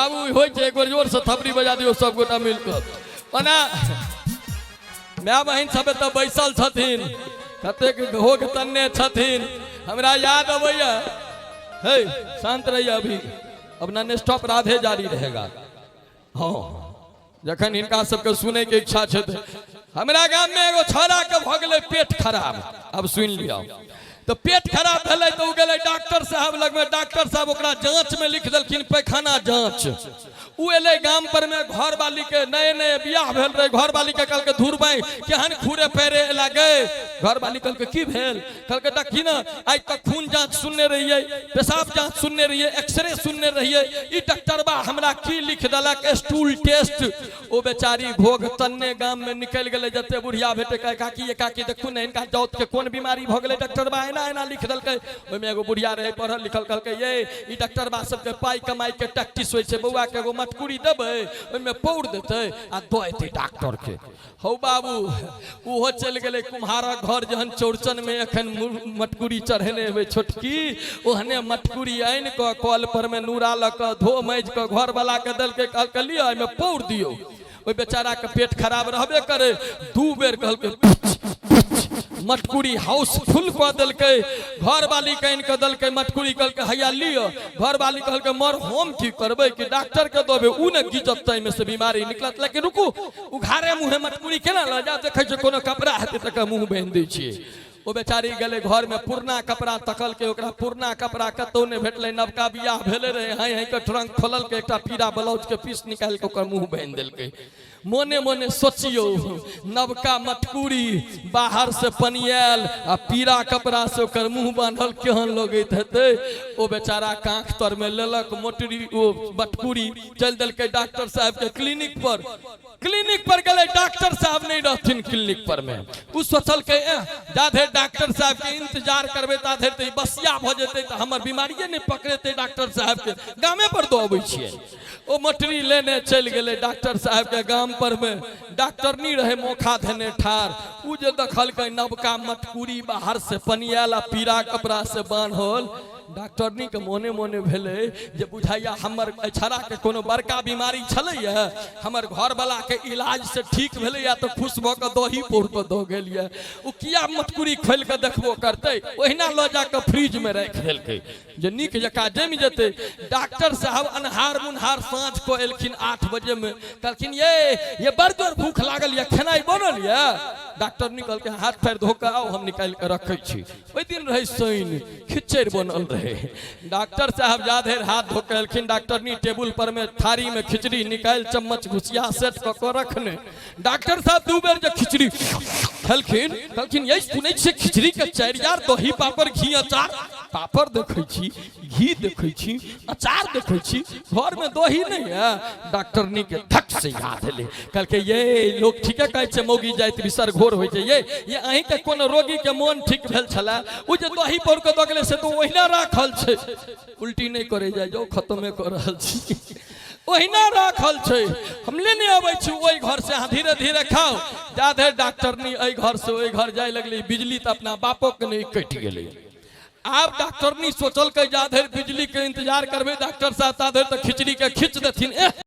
बाबू होइ छै, एक बेर जोर से थपड़ी बजा दियौ सब गोटा मिल कऽ। ओना माय बहिन सब एतऽ बैसल छथिन, कतेक घोघ तन्ने छथिन। हमरा याद अबैया, हे शांत रहिए, अभी अब नॉन स्टॉप राधे जारी रहेगा। हाँ, जखन हिनका सबके सुनैके इच्छा छै। तऽ हमरा गाममे एगो छौड़ाके भऽ गेलै पेट खराब। आब सुनि लिअ। तऽ पेट खराब भेलै तऽ ओ गेलै डॉक्टर साहब लगमे। डॉक्टर साहब ओकरा जाँचमे लिख देलखिन पैखाना जाँच। ओ एलै गाम पर में, घरवाली के, नए नए बियाह भेल रहे, घरवाली के कहलकै, धुर बाई, केहन खुरे पैरे एला गे? घरवाली कहलकै, की भेल? कहलकै, देखी ने, आइ तक खून जाँच सुनने रहियै, पेशाब जाँच सुनने रहियै, एक्सरे सुनने रहियै, ई डॉक्टरबा हमरा की लिख देलक, स्टूल टेस्ट। ओ बेचारी घोघ तन्ने गाम में निकलि गेलै। जते बुढ़िया भेटे, कहै, काकी, ये काकी, देखू ने, हिनका जाउत के कोन बीमारी भऽ गेलै? डॉक्टरबा एना एना लिख देलकै। ओहिमे एगो बुढ़िया रहै पढ़ल लिखल। कहलकै, ये ई डॉक्टरबा सबके पाइ कमाइ के टैक्टिस होइ छै। बौआ के एगो मटकुरी देबै, ओहिमे पौर देतै आ दऽ एतै डॉक्टर के। हौ बाबू, ओहो चलि गेलै कुम्हारक घर। जहन चौरचन में एखन मटकुरी चढ़ेने हेबै छोटकी, ओहने मटकुरी आनि कऽ कल पर में नूरा लऽ कऽ धो माजि कऽ घरवला के देलकै। कहलकै, लिअ, एहिमे पौर दियौ। ओहि बेचाराके पेट खराब रहबे करे, दू बेर कहलकै, मटकुरी हाउसफुल कऽ देलकै। घरवाली के आनि कऽ देलकै मटकुरी। कहलकै, हैया लिअ। घरवाली कहलकै, मर, हम की करबै? कि डॉक्टर के देबै? उ ने गिजत, ताहिमे से बीमारी निकलत। लेकिन रुकू, उघारे मुँहे मटकुरी केना लऽ जा? देखै छै कोनो कपड़ा हेतै तकर मुँह बान्हि दै छियै। ओ बेचारी गेलै घरमे, पुरना कपड़ा तकलकै। ओकरा पुरना कपड़ा कतहु नहि भेटलै। नवका बियाह भेलै रहै। हाइ हाइ के ट्रंक खोललकै, एकटा पीरा ब्लाउज के पीस निकालि कऽ ओकर मुँह बान्हि देलकै। मोने मोने सोचियौ, नवका मटकुरी बाहर से पनियायल आ पीरा कपड़ा से ओकर मुँह बान्हल केहन लगैत हेतै? ओ बेचारा काँख तर में लेलक मोटरी, ओ मटकुरी, चलि देलकै डॉक्टर साहब के क्लिनिक पर। क्लिनिक पर गेलै, डॉक्टर साहब नहि रहथिन क्लिनिक पर में। ओ सोचलकै, जा धरि डॉक्टर साहब के इंतजार करबै ता धरि तऽ ई बसिया भऽ जेतै, तऽ हमर बीमारिए नहि पकड़ेतै डॉक्टर साहब के, गामे पर दऽ अबै छियै। ओ मटरी लेने चलि गेलै डॉक्टर साहब के गाम पर में। डॉक्टरनी रहै मोखा धेने ठार। ओ जे देखलकै नवका मटकुरी बाहर से पनियाल आ पीरा कपड़ा से बान्हल, डॉक्टरनी के मोने मोने भेलै जे बुझाइया हमर छड़ाके कोनो बड़का बीमारी छलैया, हमर घरवला के इलाज से ठीक भेलैया, तऽ खुश भऽ कऽ दही पौर कऽ दऽ गेल यऽ। ओ किया मटकुरी खोलि कऽ देखबो करतै? ओहिना लऽ जा कऽ फ्रिजमे राखि देलकै जे नीक जकाँ जमि जेतै। डॉक्टर साहब अन्हार मुन्हार साँझ कऽ एलखिन 8 बजेमे। कहलखिन, ये बड़ जोर भूख लागल यऽ, खेनाइ बनल यऽ? डॉक्टर निकलके, हाथ पैर धो कऽ आउ, हम निकालि कऽ रखै छी। ओहि दिन रहै शनि, खिचड़ि बनल रहै। डॉक्टर साहब जा धरि हाथ धो कऽ एलखिन, डॉक्टरनी टेबुल पर में थारी में खिचड़ी निकालि चम्मच घुसिया सेट कऽ कऽ रखने। डॉक्टर साहब दू बेर जे खिचड़ी खेलखिन, कहलखिन, ये सुनै छियै खिचड़ी के चारि यार, दही, पापड़, घी, अचार। पापड़ देखै छी, घी देखै छी, अचार देखै छी, घर में दही नहीं है। डॉक्टरनी के धक से याद एलै। कहलकै, ये लोग ठीके कहै छै, मौगी जाइत बिसर घोर होइ छै। ये अहींके कोनो रोगी के मोन ठीक भेल छलै, ओ जे दही पौर के दऽ गेलै से तऽ ओहिना राखल छै। उल्टी नहि करै जाइ जाउ, खतमे कऽ रहल छी। ओहिना राखल छै, हम लेने अबै छी ओहि घर से, अहाँ धीरे धीरे खाउ। जा धरि डॉक्टरनी एहि घर से ओहि घर जाय लगली, बिजली तऽ अपना बापो के नहि कटि गेलै। आब डॉक्टरनी सोचलकै, जा धरि बिजली के इंतजार करबै डॉक्टर साहब, ता धरि तऽ खिचड़ी के खींच देथिन। एह।